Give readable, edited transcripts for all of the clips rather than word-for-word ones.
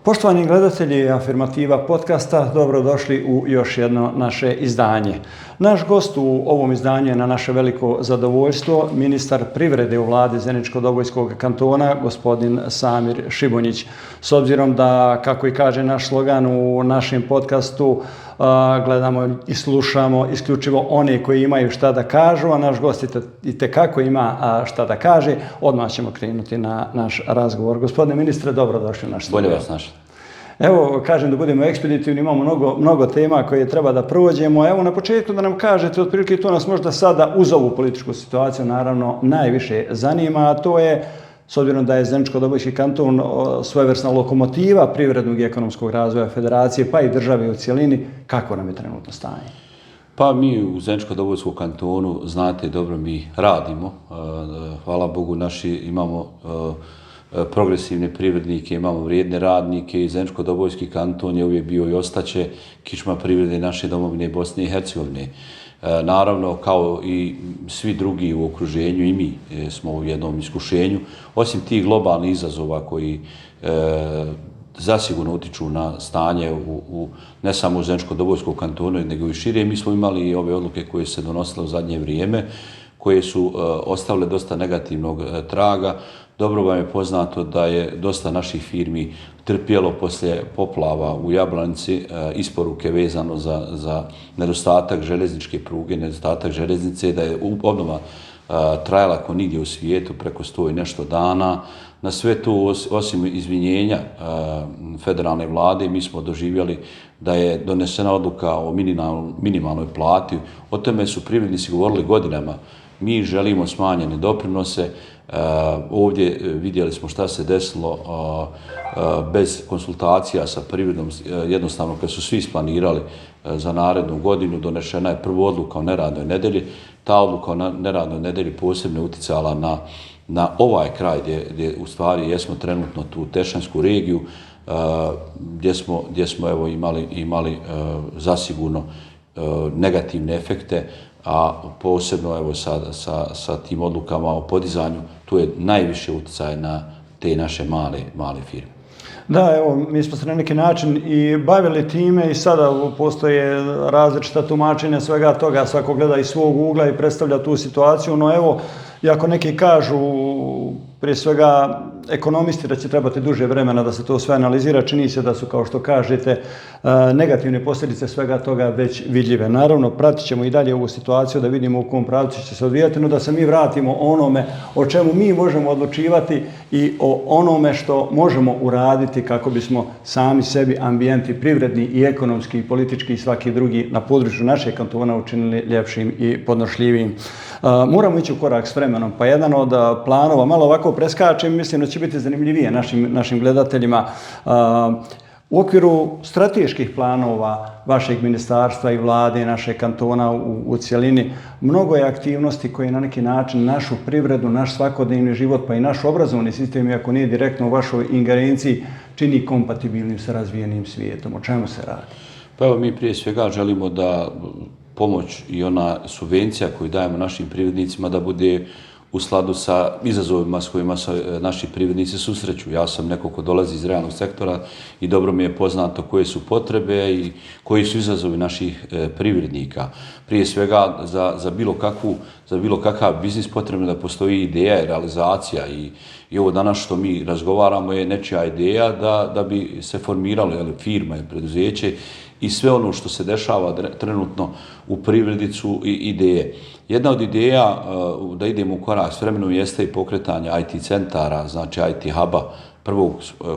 Poštovani gledatelji Afirmativa podcasta, dobrodošli u još jedno naše izdanje. Naš gost u ovom izdanju je na naše veliko zadovoljstvo ministar privrede u vladi Zeničko-Dobojskog kantona, gospodin Samir Šibonjić. S obzirom da, kako i kaže naš slogan u našem podcastu, gledamo i slušamo isključivo one koji imaju šta da kažu, a naš gost itekako ima šta da kaže, odmah ćemo krenuti na naš razgovor. Gospodine ministre, dobrodošli u naš studio. Bolje vas našli. Evo, kažem da budemo ekspeditivni, imamo mnogo tema koje treba da prođemo. Evo, na početku da nam kažete, otprilike to nas možda sada uz ovu političku situaciju naravno najviše zanima, a to je, s obzirom da je Zeničko-Dobojski kanton svojevrsna lokomotiva privrednog i ekonomskog razvoja federacije, pa i države u cjelini, kako nam je trenutno stanje? Pa mi u Zeničko-Dobojskom kantonu, znate dobro, mi radimo. Hvala Bogu, naši imamo progresivne privrednike, imamo vrijedne radnike i Zeničko-Dobojski kanton je uvijek bio i ostaće kičma privrede naše domovine Bosne i Hercegovine. Naravno, kao i svi drugi u okruženju, i mi smo u jednom iskušenju. Osim tih globalnih izazova koji zasigurno utiču na stanje ne samo u Zeničko-Dobojskom kantonu, nego i šire, mi smo imali i ove odluke koje se donosile u zadnje vrijeme, koje su ostavile dosta negativnog traga. Dobro vam je poznato da je dosta naših firmi trpjelo poslije poplava u Jablanici, isporuke vezano za nedostatak željezničke pruge, nedostatak željeznice, da je obnova trajala ako nigdje u svijetu preko 100 i nešto dana. Na sve to, osim izvinjenja federalne vlade, mi smo doživjeli da je donesena odluka o minimalnoj plati. O tome su privrednici govorili godinama. Mi želimo smanjene doprinose. Ovdje vidjeli smo šta se desilo bez konsultacija sa privredom. Jednostavno, kad su svi isplanirali za narednu godinu, donešena je prva odluka o neradnoj nedelji. Ta odluka o neradnoj nedelji posebno uticala na ovaj kraj gdje u stvari jesmo trenutno tu Tešansku regiju, gdje smo evo imali zasigurno negativne efekte, a posebno evo sa tim odlukama o podizanju, tu je najviše utjecaj na te naše male firme. Da, evo, mi smo se na neki način i bavili time i sada postoje različita tumačenja svega toga, svako gleda iz svog ugla i predstavlja tu situaciju, no evo, iako neki kažu, prije svega ekonomisti, da će trebati duže vremena da se to sve analizira, čini se da su, kao što kažete, negativne posljedice svega toga već vidljive. Naravno, pratit ćemo i dalje ovu situaciju da vidimo u kom pravcu će se odvijati, no da se mi vratimo onome o čemu mi možemo odlučivati i o onome što možemo uraditi kako bismo sami sebi ambijenti privredni i ekonomski i politički i svaki drugi na području našeg kantona učinili ljepšim i podnošljivijim. Moramo ići u korak s vremenom, pa jedan od planova, malo ovako preskačem, mislim da će biti zanimljivije našim gledateljima. U okviru strateških planova vašeg ministarstva i vlade i našeg kantona u cjelini, mnogo je aktivnosti koje na neki način našu privredu, naš svakodnevni život, pa i naš obrazovni sistem, iako nije direktno u vašoj ingerenciji, čini kompatibilnim sa razvijenim svijetom. O čemu se radi? Pa evo, mi prije svega želimo da pomoć i ona subvencija koju dajemo našim privrednicima da bude u skladu sa izazovima s kojima se naši privrednici susreću. Ja sam neko ko dolazi iz realnog sektora i dobro mi je poznato koje su potrebe i koji su izazovi naših privrednika. Prije svega za bilo kakav biznis potrebno da postoji ideja i realizacija i ovo danas što mi razgovaramo je nečija ideja da bi se formiralo firma i preduzeće i sve ono što se dešava trenutno u privredi su ideje. Jedna od ideja da idemo u korak s vremenom jeste i pokretanje IT centara, znači IT huba, prvog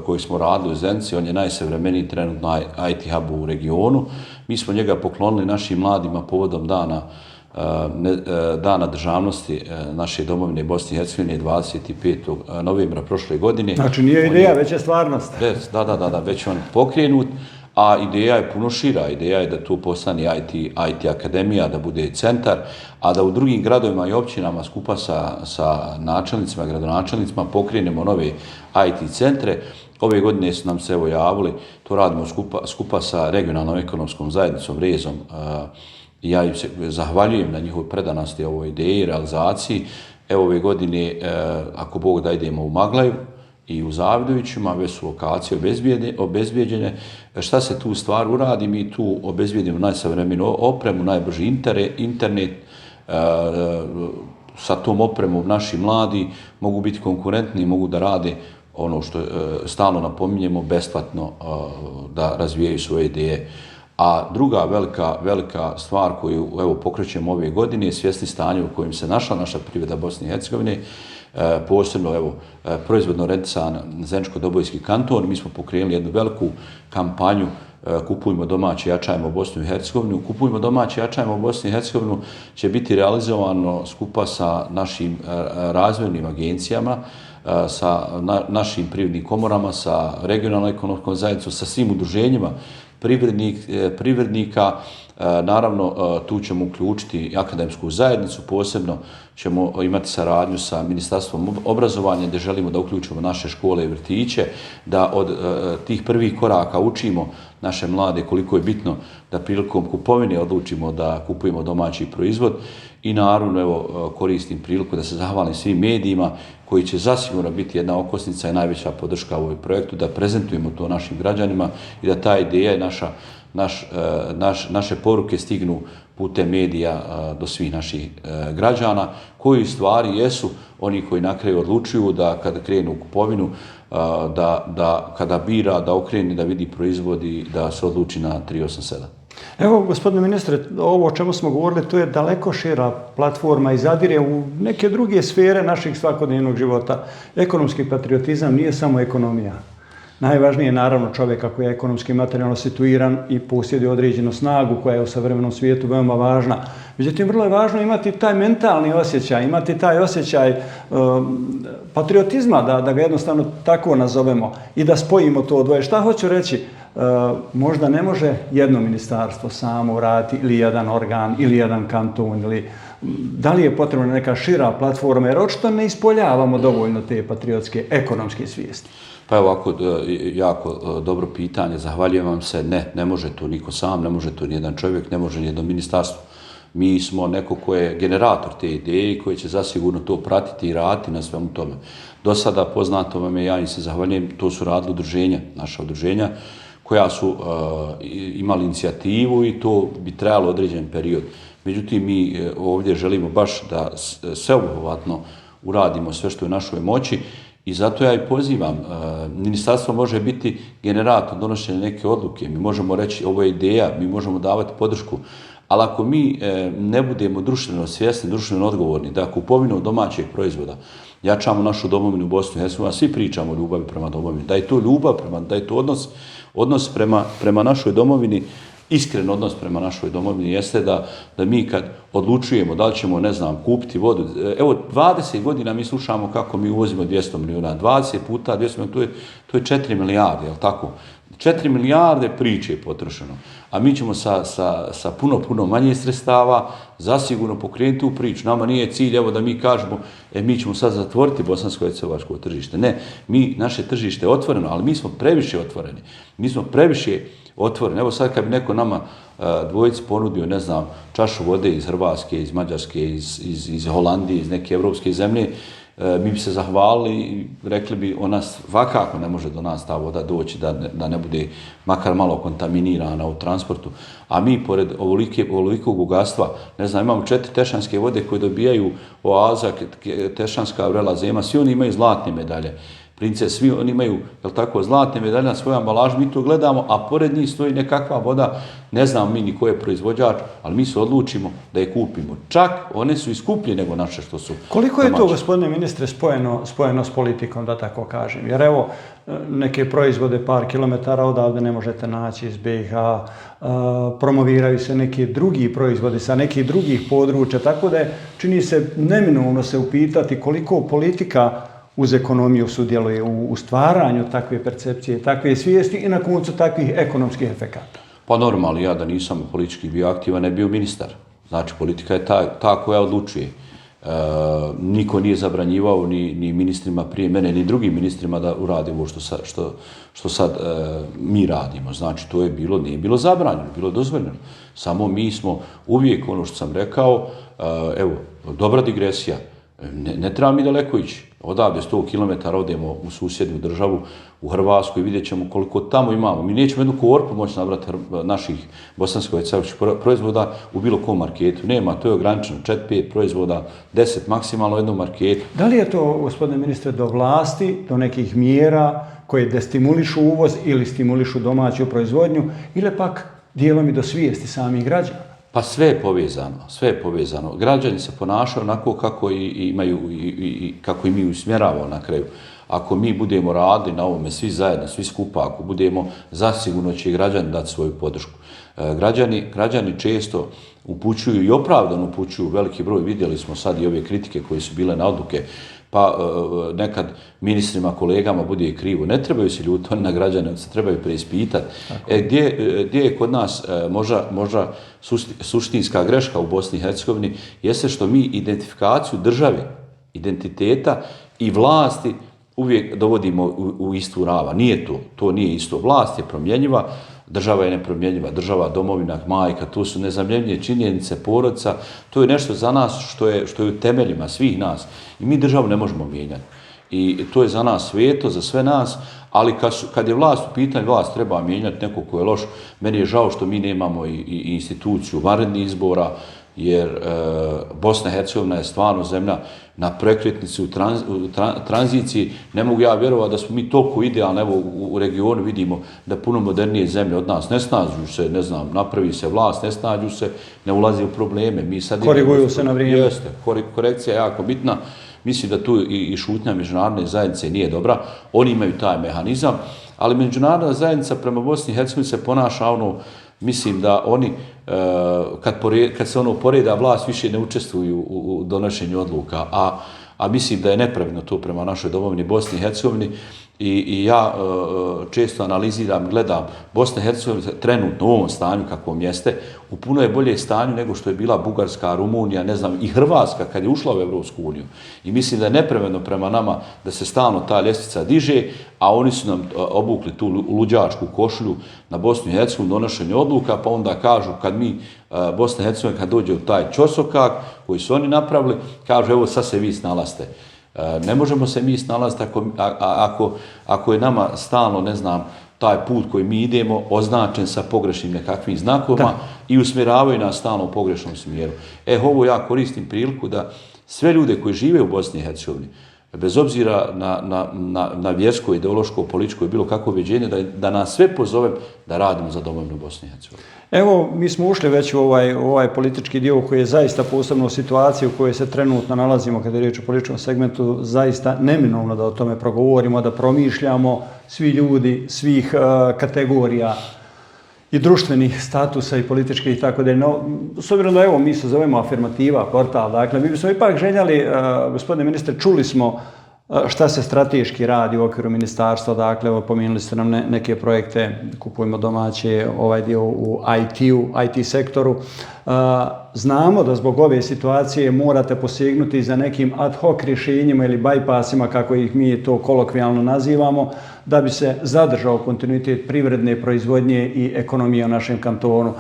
koji smo radili u Zenici, on je najsavremeniji trenutno IT hub u regionu. Mi smo njega poklonili našim mladima povodom Dana državnosti naše domovine Bosne i Hercegovine 25. novembra prošle godine. Znači nije ideja, već je stvarnost. Da, već on pokrenut. A ideja je puno šira, ideja je da tu postane IT akademija, da bude centar, a da u drugim gradovima i općinama skupa sa načelnicima, gradonačelnicima pokrenemo nove IT centre. Ove godine su nam se evo javili, to radimo skupa sa regionalnom ekonomskom zajednicom REZ-om. Ja im se zahvaljujem na njihovoj predanosti ovoj ideji i realizaciji. Evo ove godine, ako Bog da, idemo u Maglaju, i u Zavidovićima, već su lokacije obezbijeđene. Šta se tu stvar uradi? Mi tu obezbijedimo najsavremeniju opremu, najbrži internet. Sa tom opremom naši mladi mogu biti konkurentni, mogu da rade ono što stalno napominjemo, besplatno da razvijaju svoje ideje. A druga velika stvar koju pokrećemo ove godine, svjesni stanja u kojem se našla naša privreda Bosne i Hercegovine, posebno proizvodno-rentisan Zeničko-Dobojski kanton. Mi smo pokrenuli jednu veliku kampanju Kupujmo domaće, jačajmo Bosnu i Hercegovinu. Kupujmo domaće, jačajmo Bosnu i Hercegovinu će biti realizovano skupa sa našim razvojnim agencijama, sa našim privrednim komorama, sa regionalnom ekonomskom zajednicom, sa svim udruženjima privrednika. Naravno, tu ćemo uključiti akademsku zajednicu, posebno ćemo imati saradnju sa Ministarstvom obrazovanja gdje želimo da uključimo naše škole i vrtiće, da od tih prvih koraka učimo naše mlade koliko je bitno da prilikom kupovine odlučimo da kupujemo domaći proizvod. I naravno, koristim priliku da se zahvalim svim medijima koji će zasigurno biti jedna okosnica i najveća podrška u ovom projektu, da prezentujemo to našim građanima i da ta ideja i naše poruke stignu putem medija do svih naših građana, koji u stvari jesu oni koji na kraju odlučuju da kada krenu u kupovinu, da kada bira, da okrene, da vidi proizvodi, da se odluči na 387. Evo, gospodine ministre, ovo o čemu smo govorili, to je daleko šira platforma i zadire u neke druge sfere našeg svakodnevnog života. Ekonomski patriotizam nije samo ekonomija. Najvažnije je naravno čovjek koji je ekonomski i materijalno situiran i posjeduje određenu snagu koja je u savremenom svijetu veoma važna. Međutim, vrlo je važno imati taj mentalni osjećaj, imati taj osjećaj patriotizma, da ga jednostavno tako nazovemo i da spojimo to dvoje. Šta hoću reći? Možda ne može jedno ministarstvo samo uraditi ili jedan organ ili jedan kanton ili da li je potrebna neka šira platforma, jer očito ne ispoljavamo dovoljno te patriotske ekonomske svijesti. Pa evo ovako, jako dobro pitanje, zahvaljujem vam se. Ne može to niko sam, ne može to nijedan čovjek, ne može nijedno ministarstvo. Mi smo neko ko je generator te ideje i koji će zasigurno to pratiti i raditi na svemu tome. Do sada poznato vam je, ja im se zahvaljujem, to su radili udruženja, naša udruženja, koja su imali inicijativu i to bi trajalo određen period. Međutim, mi ovdje želimo baš da sveobuhvatno uradimo sve što je u našoj moći i zato ja i pozivam. Ministarstvo može biti generator donošenja neke odluke, mi možemo reći ovo je ideja, mi možemo davati podršku, ali ako mi ne budemo društveno svjesni, društveno odgovorni da kupovinom domaćeg proizvoda jačamo našu domovinu Bosnu i Hercegovinu, a svi pričamo o ljubavi prema domovini, da je to ljubav, da je to odnos prema našoj domovini, iskren odnos prema našoj domovini jeste da mi kad odlučujemo da li ćemo, ne znam, kupiti vodu, evo 20 godina mi slušamo kako mi uvozimo 200 milijuna, 20 puta 200 milijuna, to je 4 milijarde, je li tako? 4 milijarde priče je potrošeno, a mi ćemo sa puno manje sredstava zasigurno pokrenuti tu priču. Nama nije cilj, evo da mi kažemo, mi ćemo sad zatvoriti bosansko-hercegovačko tržište. Ne, naše tržište je otvoreno, ali mi smo previše otvoreni. Mi smo previše otvoreni. Evo sad kad bi neko nama dvojici ponudio, ne znam, čašu vode iz Hrvatske, iz Mađarske, iz Holandije, iz neke evropske zemlje, mi bi se zahvalili i rekli bi ona svakako ne može do nas ta voda doći da ne bude makar malo kontaminirana u transportu. A mi pored ovolikog bogatstva, ne znam, imamo 4 tešanske vode koje dobijaju Oaza, Tešanska, Vrela Zema, svi oni imaju zlatne medalje. Princes, svi oni imaju, jel tako, zlatne medalje na svojoj ambalaži, mi to gledamo, a pored njih stoji nekakva voda, ne znam mi ni ko je proizvođač, ali mi se odlučimo da je kupimo. Čak one su i skuplje nego naše što su Koliko je to, gospodine ministre, spojeno s politikom, da tako kažem? Jer evo, neke proizvode par kilometara odavde ne možete naći iz BiH, promoviraju se neki drugi proizvodi sa nekih drugih područja, tako da je, čini se neminovno se upitati koliko politika uz ekonomiju sudjeluje u stvaranju takve percepcije, takve svijesti i na koncu takvih ekonomskih efekata. Pa normalno, ja da nisam politički bio aktivan, ne bio ministar. Znači, politika je ta koja odlučuje. Niko nije zabranjivao ni ministrima prije mene, ni drugim ministrima da urade ovo što sad mi radimo. Znači, to je nije bilo zabranjeno, bilo dozvoljeno. Samo mi smo uvijek, ono što sam rekao, evo, dobra digresija, ne treba mi daleko ići. Odavde 100 km odemo u susjednu državu, u Hrvatsku i vidjet ćemo koliko tamo imamo. Mi nećemo jednu korpu moći nabrati naših bosansko-hercegovačkih proizvoda u bilo kom marketu. Nema, to je ograničeno. 4-5 proizvoda, 10 maksimalno u jednom marketu. Da li je to, gospodine ministre, do vlasti, do nekih mjera koje destimulišu uvoz ili stimulišu domaću proizvodnju, ili pak dijelom i do svijesti samih građana? Pa sve je povezano, sve je povezano. Građani se ponašaju onako kako i kako i mi usmjeravamo na kraju. Ako mi budemo radili na ovome svi zajedno, svi skupa, ako budemo, zasigurno će i građani dati svoju podršku. Građani često upućuju i opravdano upućuju veliki broj, vidjeli smo sad i ove kritike koje su bile na odluke, pa nekad ministrima, kolegama bude i krivo. Ne trebaju se ljutiti oni na građane, oni se trebaju preispitati. Gdje je kod nas možda suštinska greška u Bosni i Hercegovini, jeste što mi identifikaciju države, identiteta i vlasti uvijek dovodimo u istu ravan. Nije to nije isto. Vlast je promjenjiva, država je nepromjenjiva, država, domovina, majka, to su nezamjenjive činjenice, porodica, to je nešto za nas što je u temeljima svih nas. I mi državu ne možemo mijenjati. I to je za nas sveto, za sve nas, ali kad je vlast u pitanju, vlast treba mijenjati neko ko je loš. Meni je žao što mi nemamo i instituciju vanrednih izbora, jer Bosna i Hercegovina je stvarno zemlja na prekretnici, u tranziciji. Ne mogu ja vjerovati da smo mi toliko idealni, evo u regionu vidimo da puno modernije zemlje od nas ne snađu se, ne znam, napravi se vlast, ne snađu se, ne ulazi u probleme. Koriguju se na vrijeme. Jeste, korekcija je jako bitna. Mislim da tu i šutnja međunarodne zajednice nije dobra. Oni imaju taj mehanizam, ali međunarodna zajednica prema Bosni i Hercegovini se ponaša mislim da oni, kad se poreda, vlast više ne učestvuju u donošenju odluka, a mislim da je nepravedno to prema našoj domovini Bosni i Hercegovini. I ja često analiziram, gledam, Bosna i Hercegovina trenutno u ovom stanju kakvom jeste, u puno je bolje stanju nego što je bila Bugarska, Rumunija, ne znam, i Hrvatska kad je ušla u Evropsku uniju. I mislim da je nepravedno prema nama da se stalno ta ljestvica diže, a oni su nam obukli tu luđačku košulju na Bosnu i Hercegovinu, donošenje odluka, pa onda kažu kad mi, Bosna i Hercegovina, kad dođe u taj ćosokak koji su oni napravili, kažu evo sad se vi snalazite. Ne možemo se mi snalaziti ako je nama stalno, ne znam, taj put koji mi idemo označen sa pogrešnim nekakvim znakovima i usmjeravaju nas stalno u pogrešnom smjeru. Ovo ja koristim priliku da sve ljude koji žive u Bosni i Hercegovini, bez obzira na vjersko, ideološko, političko i bilo kakvo ubjeđenje, da nas sve pozovem da radimo za domovinu Bosne i Hercegovine. Evo, mi smo ušli već u ovaj politički dio koji je zaista posebno u situaciji u kojoj se trenutno nalazimo kada je riječ o političkom segmentu, zaista neminovno da o tome progovorimo, da promišljamo svi ljudi, svih kategorija i društvenih statusa i političkih i tako dalje. No, s obzirom da evo mi se zovemo Afirmativa portal, dakle mi bismo ipak željeli, gospodine ministre, čuli smo šta se strateški radi u okviru ministarstva, dakle evo pomenuli ste nam neke projekte, kupujemo domaće, ovaj dio u IT sektoru. Znamo da zbog ove situacije morate posegnuti za nekim ad hoc rješenjima ili bypassima, kako ih mi to kolokvijalno nazivamo, da bi se zadržao kontinuitet privredne proizvodnje i ekonomije u našem kantonu.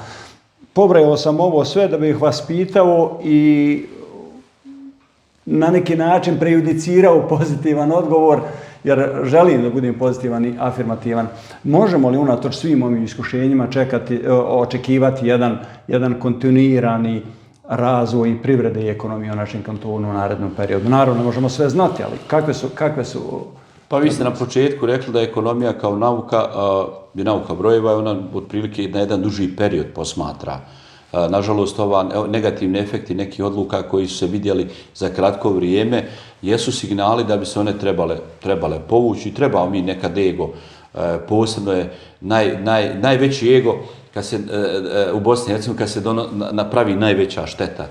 Pobrojao sam ovo sve da bih vas pitao i na neki način prejudicirao pozitivan odgovor, jer želim da budem pozitivan i afirmativan. Možemo li unatoč svim ovim iskušenjima očekivati jedan kontinuirani razvoj privrede i ekonomije u našem kantonu u narednom periodu? Naravno, možemo sve znati, ali kakve su... Pa vi ste na početku rekli da je ekonomija kao nauka, je nauka brojeva i ona otprilike na jedan duži period posmatra. Nažalost, negativni efekti nekih odluka koji su se vidjeli za kratko vrijeme jesu signali da bi se one trebale povući i trebao mi nekad ego. Posebno je najveći ego u Bosni i Hercegovini kad se napravi najveća šteta.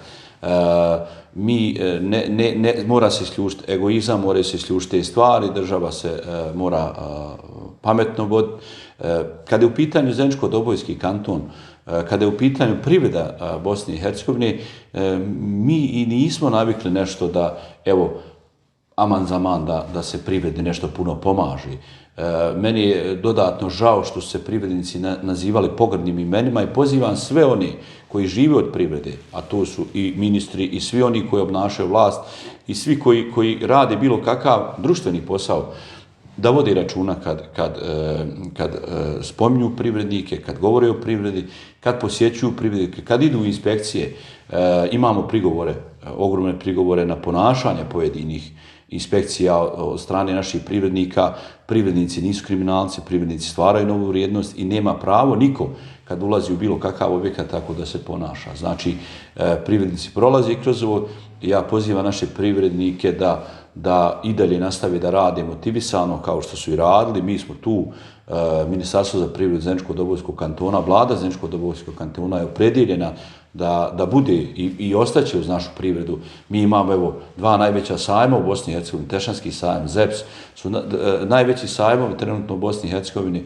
Mora se isključiti egoizam, mora se isključiti te stvari, država se mora pametno voditi. Kada je u pitanju Zeničko-Dobojski kanton, kada je u pitanju privreda Bosne i Hercegovine, mi i nismo navikli nešto da, evo, aman za man da se privredi nešto puno pomaže. Meni je dodatno žao što su se privrednici nazivali pogrdnim imenima i pozivam sve oni koji žive od privrede, a to su i ministri i svi oni koji obnašaju vlast i svi koji rade bilo kakav društveni posao, da vodi računa kad spominju privrednike, kad govore o privredi, kad posjećuju privrednike, kad idu u inspekcije. Imamo prigovore, ogromne prigovore na ponašanje pojedinih inspekcija od strane naših privrednika. Privrednici nisu kriminalci, privrednici stvaraju novu vrijednost i nema pravo niko kad ulazi u bilo kakav objekat tako da se ponaša. Znači, privrednici prolaze kroz ovo. Ja pozivam naše privrednike da i dalje nastave da rade motivisano kao što su i radili. Mi smo tu, Ministarstvo za privredu Zeničko-Dobojskog kantona, vlada Zeničko-Dobojskog kantona je opredjeljena da bude i ostaće uz našu privredu. Mi imamo evo 2 najveća sajma u Bosni i Hercegovini, Tešanski sajam, ZEPS, su najveći sajmovi trenutno u Bosni i Hercegovini.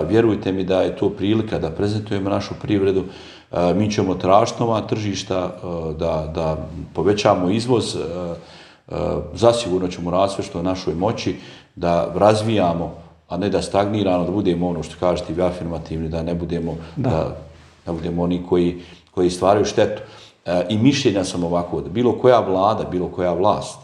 Vjerujte mi da je to prilika da prezentujemo našu privredu. Mi ćemo tražiti nova tržišta, da povećamo izvoz, zasigurno ćemo raditi sve što je u našoj moći, da razvijamo, a ne da stagniramo, da budemo ono što kažete vi afirmativni, da ne budemo, da budemo oni koji stvaraju štetu. I mišljenja sam ovako, da bilo koja vlada, bilo koja vlast,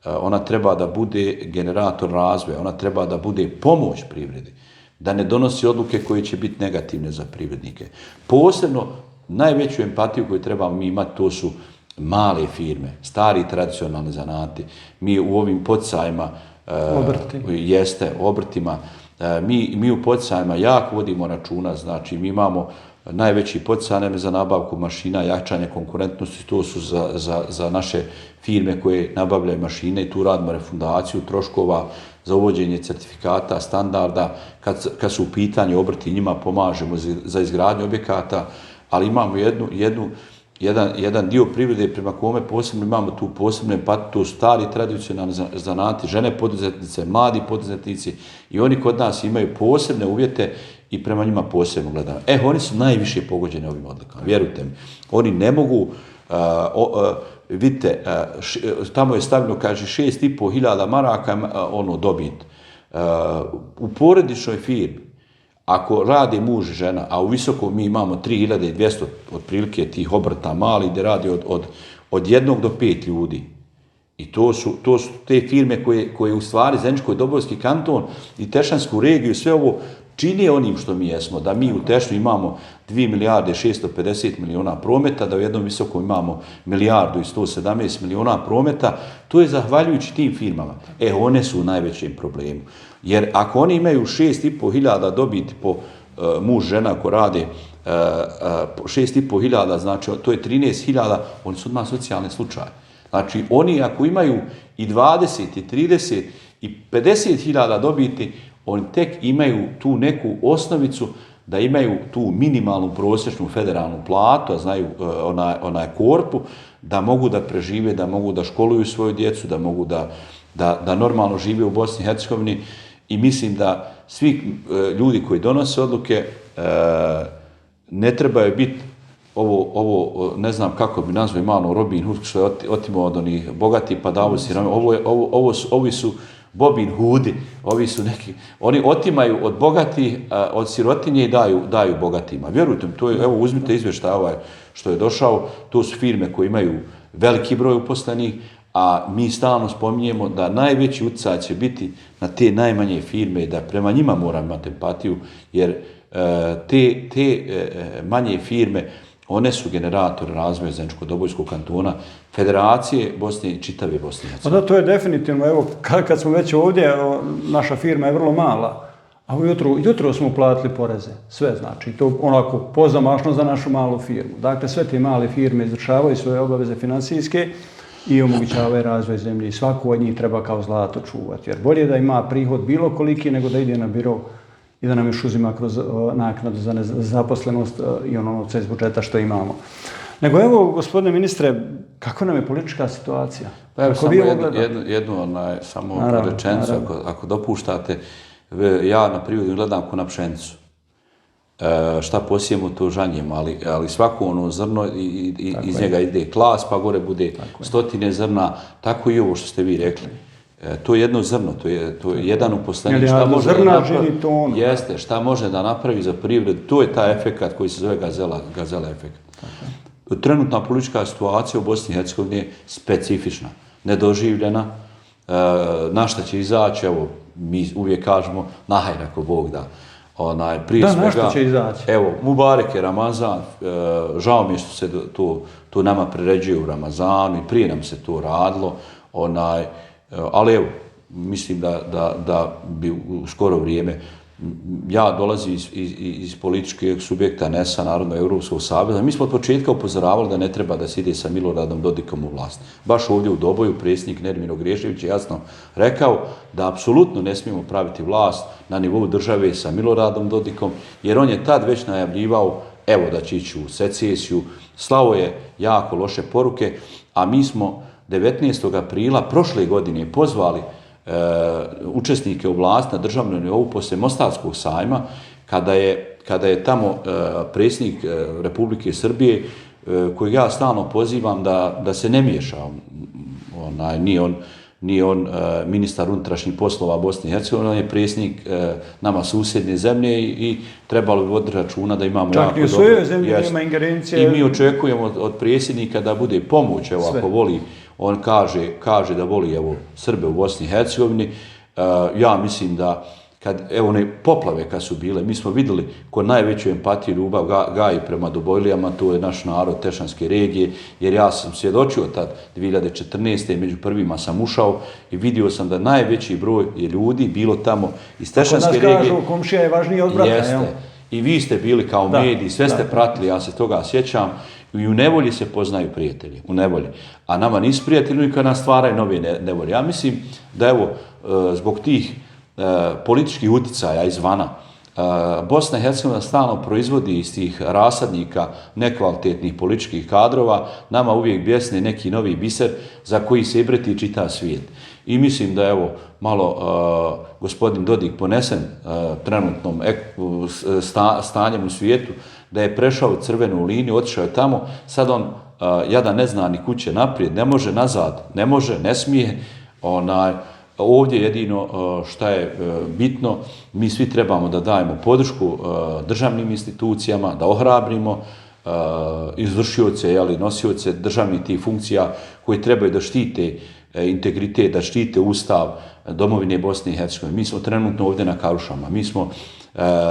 ona treba da bude generator razvoja, ona treba da bude pomoć privredi, da ne donosi odluke koje će biti negativne za privrednike. Posebno, najveću empatiju koju trebamo mi imati, to su male firme, stari tradicionalni zanati. Mi u ovim poticajima, obrtima, mi u poticajima jako vodimo računa, znači mi imamo najveći poticaj za nabavku mašina, jačanje konkurentnosti, to su za naše firme koje nabavljaju mašine i tu radimo refundaciju troškova za uvođenje certifikata, standarda. Kad su u pitanju obrti, njima pomažemo za izgradnju objekata, ali imamo jedan dio privrede prema kome posebno imamo tu posebne empatije, to su stari tradicionalni zanati, žene poduzetnice, mladi poduzetnici i oni kod nas imaju posebne uvjete i prema njima posebno gledamo. Oni su najviše pogođeni ovim odlukama, vjerujte mi. Oni ne mogu, vidite, tamo je stavljeno, kaže, 6.500 maraka dobit. U porodičnoj firmi, ako radi muž i žena, a u visokom mi imamo 3200 otprilike tih obrta mali gdje radi od 1 do 5 ljudi. I to su te firme koje u stvari Zeničko-Dobojski kanton i Tešansku regiju sve ovo čine onim što mi jesmo, da mi u Tešnju imamo 2 milijarde 650 miliona prometa, da u jednom visokom imamo 1 milijardu i 117 miliona prometa, to je zahvaljujući tim firmama. One su u najvećem problemu. Jer ako oni imaju 6.500 dobiti po muž, žena ko rade 6.500, znači to je 13.000, oni su odmah socijalni slučaj. Znači oni ako imaju i 20 i 30 i 50.000 dobiti, oni tek imaju tu neku osnovicu da imaju tu minimalnu prosječnu federalnu platu, a znaju onaj korpu, da mogu da prežive, da mogu da školuju svoju djecu, da mogu da normalno žive u Bosni i Hercegovini. I mislim da svi ljudi koji donose odluke ne trebaju biti ovo ne znam kako bi nazvao malo Robin Hood, što je otimao od onih bogati pa dao siromašnima. Ovi su Bobin Hoodi, ovi su neki, oni otimaju od bogatih, od sirotinje i daju bogatima. Vjerujte mi, to je, evo uzmite izvještaj ovaj što je došao, to su firme koje imaju veliki broj uposlenih, a mi stalno spominjemo da najveći utjecaj će biti na te najmanje firme, da prema njima moramo imati empatiju, jer te manje firme, one su generator razvoja Zeničko-Dobojskog kantona, Federacije Bosne i čitave Bosne i Hercegovine. Da, to je definitivno, evo, kad smo već ovdje, naša firma je vrlo mala, a jutro smo platili poreze, sve znači, to onako pozamašno za našu malu firmu. Dakle, sve te male firme izvršavaju svoje obaveze financijske i omogućavaju razvoj zemlje i svaku od njih treba kao zlato čuvati, jer bolje da ima prihod bilo koliki nego da ide na biro i da nam još uzima kroz naknadu za zaposlenost i ono novca iz budžeta što imamo. Nego evo, gospodine ministre, kako nam je politička situacija? Pa evo, samo jednu rečenicu, ako dopuštate. Ja na prirodu gledam ko na pšenicu. Šta posijemo, to žanjemo, ali svako ono zrno iz njega ide klas, pa gore bude stotine zrna, tako i ovo što ste vi rekli. To je jedno zrno, to je jedan uposlenik. Šta može da napravi za privredu, to je taj efekat koji se zove gazela efekat. Trenutna politička situacija u Bosni i Hercegovini je specifična. nedoživljena, na šta će izaći, evo, mi uvijek kažemo, nahajde ako Bog da. Prije Da, svega, na što će izaći? Evo, Mubarek je Ramazan, žao mi je što se to nama priređuje u Ramazanu i prije nam se to radilo, ali evo, mislim da bi u skoro vrijeme, ja dolazim iz političkog subjekta NES-a, Narodno Europskog saveza. Mi smo od početka upozoravali da ne treba da se ide sa Miloradom Dodikom u vlast. Baš ovdje u Doboju predsjednik Nermin Ogriješević je jasno rekao da apsolutno ne smijemo praviti vlast na nivou države sa Miloradom Dodikom, jer on je tad već najavljivao evo da će ići u secesiju, slao je jako loše poruke, a mi smo 19. aprila prošle godine pozvali učesnike u vlast na državnom nivou poslije Mostarskog sajma, kada je tamo predsjednik Republike Srbije, kojeg ja stalno pozivam da se ne miješa, nije on ministar unutrašnjih poslova Bosne i Hercegovine, on je predsjednik nama susjedne zemlje i trebalo bi voditi računa da imamo čak jako dobro... Čak i u svojoj zemlji nema ingerencije. I mi očekujemo od predsjednika da bude pomoć, evo ako voli, on kaže da voli evo Srbe u Bosni i Hercegovini. Ja mislim da evo one poplave kad su bile, mi smo vidjeli ko najveću empatiju i ljubav gaji prema Dobojlijama, to je naš narod Tešanske regije, jer ja sam svjedočio tad 2014. među prvima sam ušao i vidio sam da najveći broj je ljudi bilo tamo iz Tešanske regije. Kažu, komšija je važniji od brata. Jeste. I vi ste bili kao mediji, sve ste pratili, ja se toga sjećam. I u nevolji se poznaju prijatelji, u nevolji. A nama nisu prijatelji i kad nas stvaraju nove nevolje. Ja mislim da evo, zbog tih političkih uticaja izvana, Bosna i Hercegovina stalno proizvodi iz tih rasadnika nekvalitetnih političkih kadrova, nama uvijek bjesne neki novi biser za koji se ibreti čitav svijet. I mislim da evo malo gospodin Dodik ponesen trenutnom stanjem u svijetu, da je prešao crvenu liniju, otišao je tamo, sad on jadan ne zna ni kuće naprijed, ne može nazad, ne smije. Ovdje jedino šta je bitno, mi svi trebamo da dajemo podršku državnim institucijama, da ohrabrimo izvršioce, nosioce državnih tih funkcija koji trebaju da štite integritet, da štite Ustav domovine Bosne i Hercegovine. Mi smo trenutno ovdje na Karušama, mi smo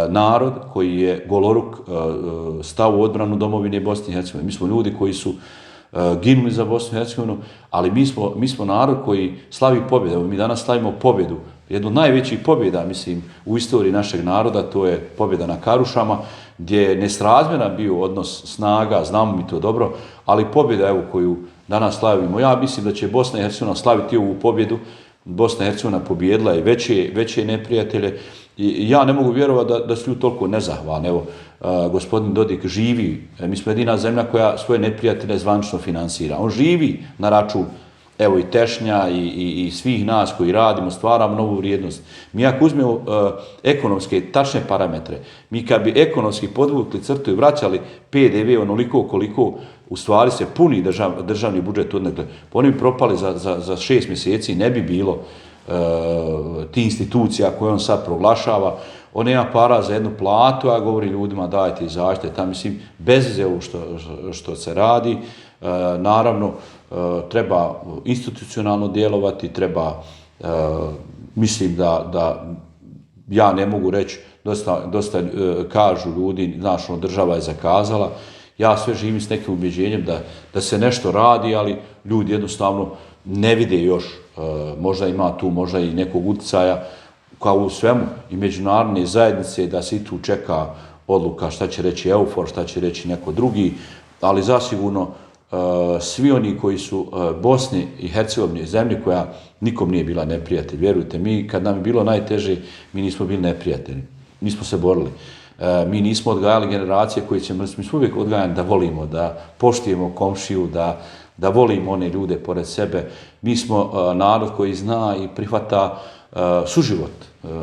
narod koji je goloruk stao u odbranu domovine Bosne i Hercegovine. Mi smo ljudi koji su ginuli za Bosnu i Hercegovinu, ali mi smo narod koji slavi pobjedu. Mi danas slavimo pobjedu, jednu od najvećih pobjeda, mislim, u istoriji našeg naroda, to je pobjeda na Karušama, gdje je nesrazmjeran bio odnos snaga, znamo mi to dobro, ali pobjeda evo koju danas slavimo. Ja mislim da će Bosna i Hercegovina slaviti ovu pobjedu. Bosna i Hercegovina pobjedila i veće neprijatelje. I ja ne mogu vjerovati da su ljudi toliko nezahvalni. Evo, gospodin Dodik živi, mi smo jedina zemlja koja svoje neprijatelje zvanično finansira. On živi na račun, evo i Tešnja i svih nas koji radimo, stvaramo novu vrijednost. Mi ako uzmemo ekonomske tačne parametre, mi kad bi ekonomski podvukli crtu i vraćali PDV onoliko koliko u stvari se puni državni budžet odnekle, pa oni bi propali za 6 mjeseci, ne bi bilo ti institucija koje on sad proglašava. On nema para za jednu platu, a govori ljudima dajte izađite. Tam mislim, bez ovo što se radi, naravno treba institucionalno djelovati, treba, mislim da ja ne mogu reći, dosta kažu ljudi, znaš, država je zakazala. Ja sve živim s nekim ubjeđenjem da se nešto radi, ali ljudi jednostavno ne vide još, možda ima tu možda i nekog utjecaja, kao u svemu i međunarodne zajednice, da se i tu čeka odluka šta će reći EUFOR, šta će reći neko drugi, ali zasigurno svi oni koji su Bosni i Hercegovine, zemlje koja nikom nije bila neprijatelj, vjerujte, mi kad nam je bilo najteže, mi nismo bili neprijatelji, mi smo se borili. Mi nismo odgajali generacije koje će mrziti, mi smo uvijek odgajani da volimo, da poštujemo komšiju, da volimo one ljude pored sebe. Mi smo narod koji zna i prihvata suživot.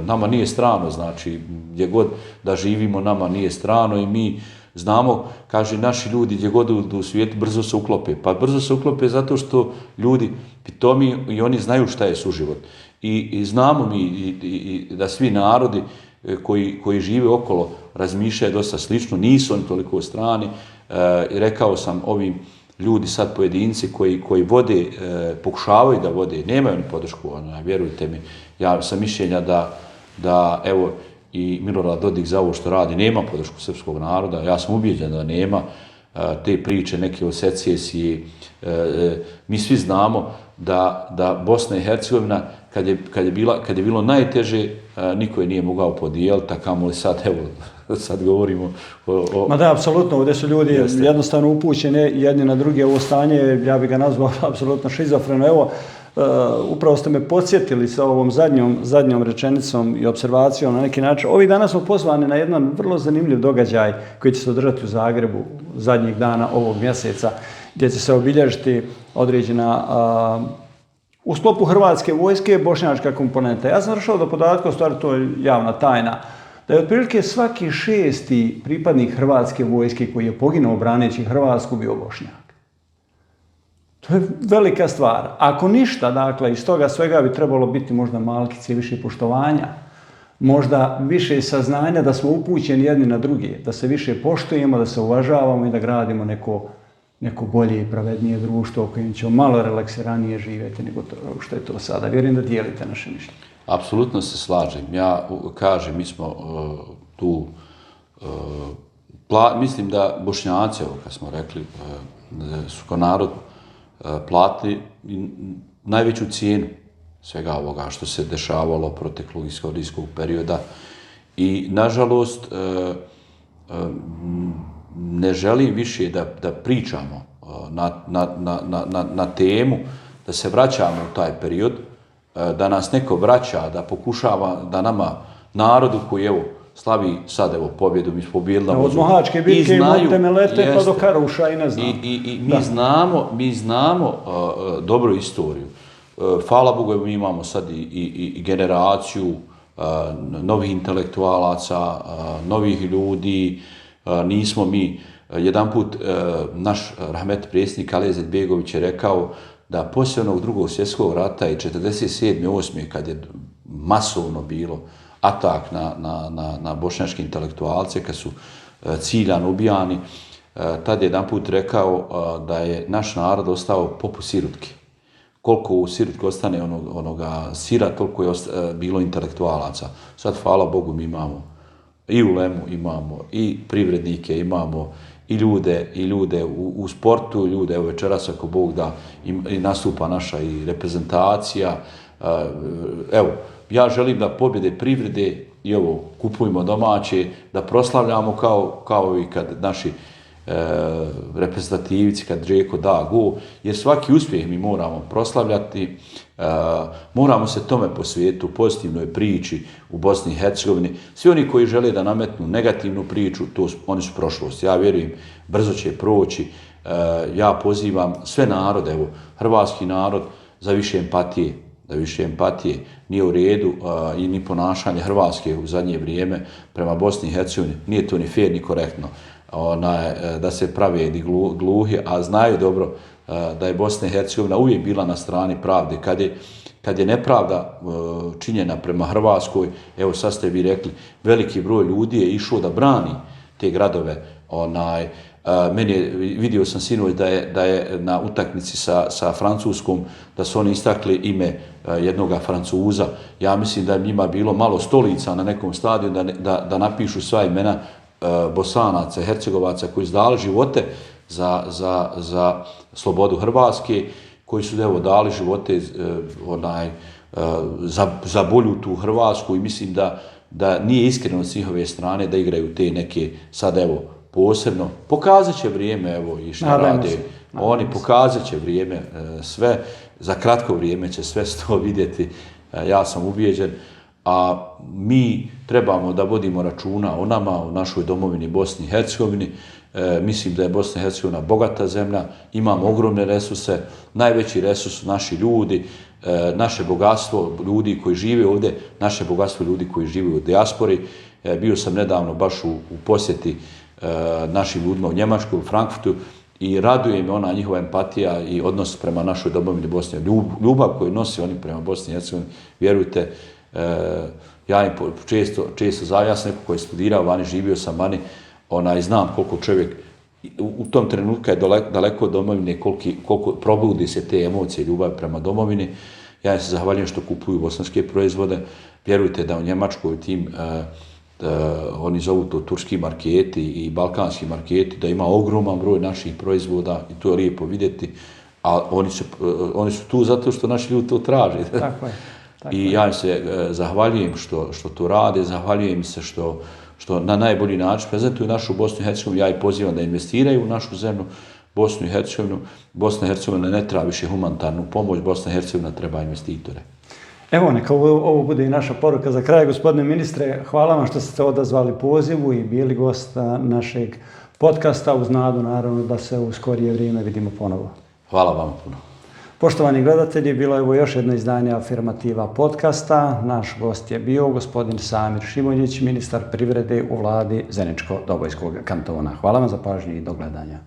Nama nije strano, znači gdje god da živimo nama nije strano i mi znamo, kaže naši ljudi gdje god u svijetu brzo se uklope. Pa brzo se uklope zato što ljudi pitomi i oni znaju šta je suživot. I znamo mi da svi narodi koji žive okolo razmišljaju dosta slično, nisu oni toliko strani. Rekao sam ovim ljudi sad pojedinci koji vode, pokušavaju da vode, nemaju ni podršku, vjerujte mi, ja sam mišljenja da evo i Milorad Dodik za ovo što radi nema podršku srpskog naroda, ja sam ubijeđen da nema te priče neke o secesiji, mi svi znamo da Bosna i Hercegovina kad je bilo najteže, niko je nije mogao podijeliti, a kamoli sad, evo, sad govorimo o... Ma da, apsolutno, ovdje su ljudi jednostavno upućeni jedni na druge, ovo stanje, ja bih ga nazvao apsolutno šizofreno. Evo, upravo ste me podsjetili sa ovom zadnjom rečenicom i observacijom na neki način. Ovih dana smo pozvani na jedan vrlo zanimljiv događaj koji će se održati u Zagrebu zadnjih dana ovog mjeseca, gdje će se obilježiti određena u sklopu Hrvatske vojske bošnjačka komponenta. Ja sam došao do podatka, u stvari to je javna tajna, da je otprilike svaki 6. pripadnik Hrvatske vojske koji je poginuo braneći Hrvatsku bio Bošnjak. To je velika stvar. Ako ništa, dakle, iz toga svega bi trebalo biti možda malkice više poštovanja, možda više saznanja da smo upućeni jedni na druge, da se više poštujemo, da se uvažavamo i da gradimo neko bolje i pravednije društvo u kojem ćemo malo relaksiranije živjeti nego što je to sada. Vjerujem da dijelite naše mišljenje. Apsolutno se slažem. Ja kažem, mi smo tu, mislim da Bošnjaci, ovo kad smo rekli, su kao narod platili najveću cijenu svega ovoga što se dešavalo proteklog istorijskog perioda i nažalost ne želim više da pričamo na temu, da se vraćamo u taj period, da nas neko vraća, da pokušava da nama, narodu koji evo slavi sad evo pobjedu, mi smo pobjedili na vozu. Od Mohačke bitke i Monte Melete pa do Karuša i ne znam. I mi znamo dobru istoriju. Hvala Bogu, mi imamo sad i generaciju novih intelektualaca, novih ljudi, nismo mi. Jedanput naš rahmet predsjednik Ali Izetbegović je rekao da poslije onog drugog svjetskog rata i 47. 8. kad je masovno bilo atak na bošnjačke intelektualce, kad su ciljano ubijani, tad je jedanput rekao da je naš narod ostao poput sirutke. Koliko u sirutke ostane onoga sira, toliko je bilo intelektualaca. Sad, hvala Bogu, mi imamo i ulemu, imamo i privrednike, imamo i ljude u sportu, ljude, evo večeras ako Bog da, i nastupa naša i reprezentacija. Evo, ja želim da pobjede privrede i ovo, kupujemo domaće, da proslavljamo kao i kad naši reprezentativci, kad Džeko da go, jer svaki uspjeh mi moramo proslavljati, moramo se tome posvijetiti, pozitivnoj priči u Bosni i Hercegovini. Svi oni koji žele da nametnu negativnu priču, oni su prošlost. Ja vjerujem, brzo će proći. Ja pozivam sve narode, evo, hrvatski narod, za više empatije. Nije u redu i ni ponašanje Hrvatske u zadnje vrijeme prema Bosni i Hercegovini. Nije to ni fair ni korektno da se prave gluhi, a znaju dobro da je Bosna i Hercegovina uvijek bila na strani pravde. Kad je nepravda činjena prema Hrvatskoj, evo sad ste vi rekli, veliki broj ljudi je išao da brani te gradove. Vidio sam sinoć da je na utakmici sa Francuskom, da su oni istakli ime jednoga Francuza. Ja mislim da je njima bilo malo stolica na nekom stadionu da napišu sva imena Bosanaca, Hercegovaca koji su dali živote za slobodu Hrvatske, koji su evo dali živote za bolju tu Hrvatsku i mislim da nije iskreno s njihove strane da igraju te neke sad evo posebno. Pokazat će vrijeme evo i šta rade. Oni pokazat će vrijeme sve, za kratko vrijeme će sve to vidjeti, ja sam ubijeđen. A mi trebamo da vodimo računa o nama, o našoj domovini Bosni i Hercegovini. Mislim da je Bosna i Hercegovina bogata zemlja, imamo ogromne resurse, najveći resurs su naši ljudi, naše bogatstvo ljudi koji žive ovdje, naše bogatstvo ljudi koji žive u dijaspori. Bio sam nedavno baš u posjeti našim ljudima u Njemačkoj, u Frankfurtu i raduje me ona njihova empatija i odnos prema našoj domovini Bosni. Ljubav koju nosi oni prema Bosni i Hercegovini, vjerujte, ja im često ja sam neko koji je studirao vani, živio sam vani, znam koliko čovjek u tom trenutku je daleko od domovine, koliko probudi se te emocije, ljubav prema domovini. Ja im se zahvaljujem što kupuju bosanske proizvode. Vjerujte da u Njemačkoj tim, oni zovu to turski marketi i balkanski marketi, da ima ogroman broj naših proizvoda i to je lijepo vidjeti. A oni su tu zato što naši ljudi to traže. Tako je. I ja im se zahvaljujem što to rade, zahvaljujem se što na najbolji način prezentuju našu Bosnu i Hercegovinu. Ja ih pozivam da investiraju u našu zemlju, Bosnu i Hercegovinu. Bosna i Hercegovina ne treba više humanitarnu pomoć, Bosna i Hercegovina treba investitore. Evo, neka ovo bude i naša poruka za kraj. Gospodine ministre, hvala vam što ste odazvali pozivu i bili gost našeg podcasta, uz nadu naravno da se u skorije vrijeme vidimo ponovo. Hvala vam puno. Poštovani gledatelji, bilo je ovo još jedno izdanje Afirmativa podcasta. Naš gost je bio gospodin Samir Šimunjić, ministar privrede u vladi Zeničko-Dobojskog kantona. Hvala vam za pažnju i do gledanja.